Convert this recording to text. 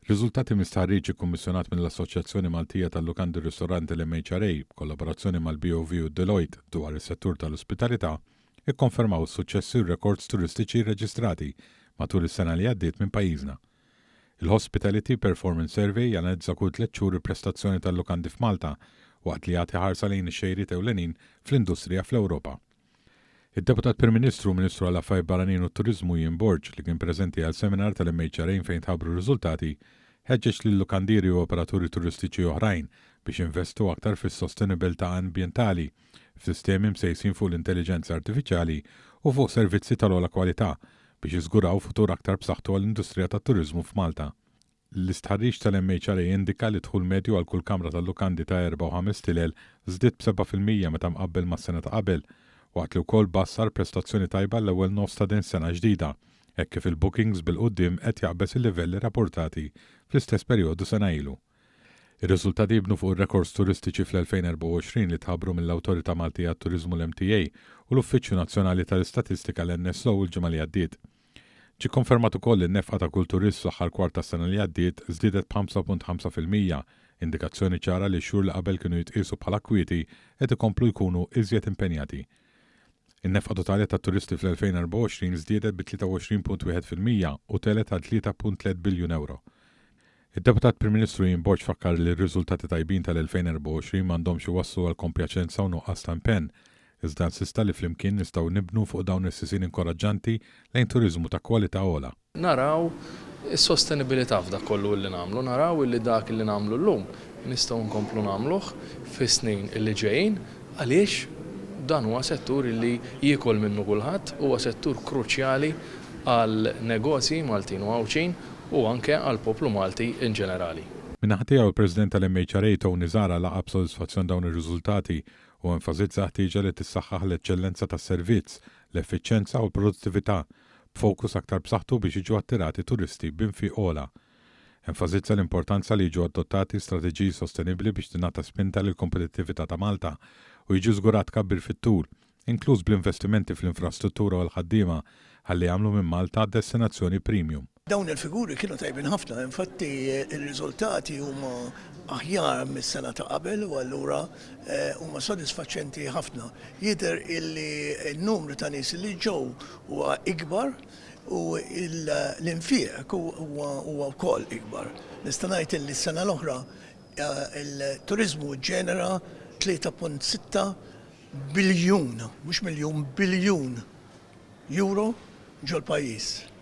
Riżultati minn stħarriġ ikkummissjonat mill-Assoċjazzjoni Maltija tal-Lukandi u Ristoranti l-MHRA b'kollaborazzjoni mal-BOV u Deloitte dwar is-settur tal-ospitalità ikkonfermaw is-suċċessi u r-rekords turistiċi rreġistrati matul is-sena li għaddiet minn pajjiżna. Il-Hospitality Performance Survey janalizza kull tlett xhur il-prestazzjoni tal-lukandi f'Malta waqt li jagħti ħarsa lejn ix-xejriet ewlenin fl-industrija fl-Ewropa. Id-Deputat Prim Ministru u Ministru għall-Affarijiet Barranin u t-Turiżmu Ian Borg, li kien preżenti għal seminar tal-MHRA fejn tħabbru r-riżultati, ħeġġeġ lil-lukandieri u operaturi turistiċi oħrajn biex jinvestu aktar fis-sostenibilità ambjentali, f'sistemi msejsin fuq l-intelliġenza artifiċjali u fuq servizzi tal-ogħla kwalità biex jiżguraw futur aktar b'saħħtu għall-industrija tat-turiżmu f'Malta. L-istħarriġ tal-MHRA indika li d-dħul medju għal kull kamra tal-lukandi ta' erba' u ħames stilel żdied b'7% meta mqabbel mas-sena ta' qabel, waqt li wkoll bassar prestazzjoni tajba għall-ewwel nofs ta' din is-sena ġdida, hekk kif il-bookings bil-quddiem qed jaqbeż il-livelli rapportati fl-istess perjodu sena ilu. Ir-riżultati jibnu fuq ir-rekords turistiċi fl-2024 li tħabbru mill-Awtorità Maltija għat-Turiżmu l-MTA u l-Uffiċċju Nazzjonali tal-Istatistika l-NSO l-ġimgħa li għaddiet. Ġie kkonfermat ukoll li n-nefqa ta' kull turist fl-aħħar kwart tas-sena li għaddiet żdiedet b'5.5%, indikazzjoni ċara li x-xhur li qabel kienu jitqiesu bħala kwieti qed ikomplu jkunu iżjed impenjati. In-nefqa totali tat-turisti fl-2024 żdiedet bi 23.1% u telgħet għal 3.3 biljun ewro. Id-Deputat Prim Ministru Ian Borg fakkar li r-riżultati tajbin tal-2024 m'għandhomx iwasslu għal kompjaċenza u nuqqas ta' impenn, iżda insista li flimkien nistgħu nibnu fuq dawn is-sisien inkoraġġanti lejn turiżmu ta' kwalità ogħla. Naraw is-sostenibilità f'dak kollu illi nagħmlu, naraw illi dak illi nagħmlu llum nistgħu nkomplu nagħmluh fis-snin illi ġejjin għaliex dan huwa settur illi jiekol minnu kulħadd, huwa settur kruċjali għal negozji Maltin u Għawdxin u anke għall-poplu Malti in ġenerali. Min-naħa tiegħu l-President tal-MHRA Tony Zahra laqa' b'sodisfazzjon dawn ir-riżultati u enfasizza l-ħtieġa li tissaħħaħ l-eċċellenza tas-servizz, l-effiċjenza u l-produttività, b'fokus aktar b'saħħtu biex jiġu attirati turisti b'infiq ogħla. Enfasizza l-importanza li jiġu adottati strateġiji sostenibbli biex tingħata spinta lill-kompetittività ta' Malta u jiġi żgurat tkabbir fit-tul, inkluż bl-investimenti fl-infrastruttura u l-ħaddiema, ħalli jagħmlu minn Malta destinazzjoni premium. Dawn il-figuri kienu tajbin ħafna, infatti r-riżultati huma aħjar mis-sena ta' qabel u allura huma sodisfaċenti ħafna. Jidher illi n-numru ta' nies li ġew huwa ikbar u l-infiq huwa wkoll ikbar. Nista' ngħid illi s-sena l-oħra il-turiżmu ġġenera 3.6 biljun, mhux miljun, biljun euro ġol-pajjiż.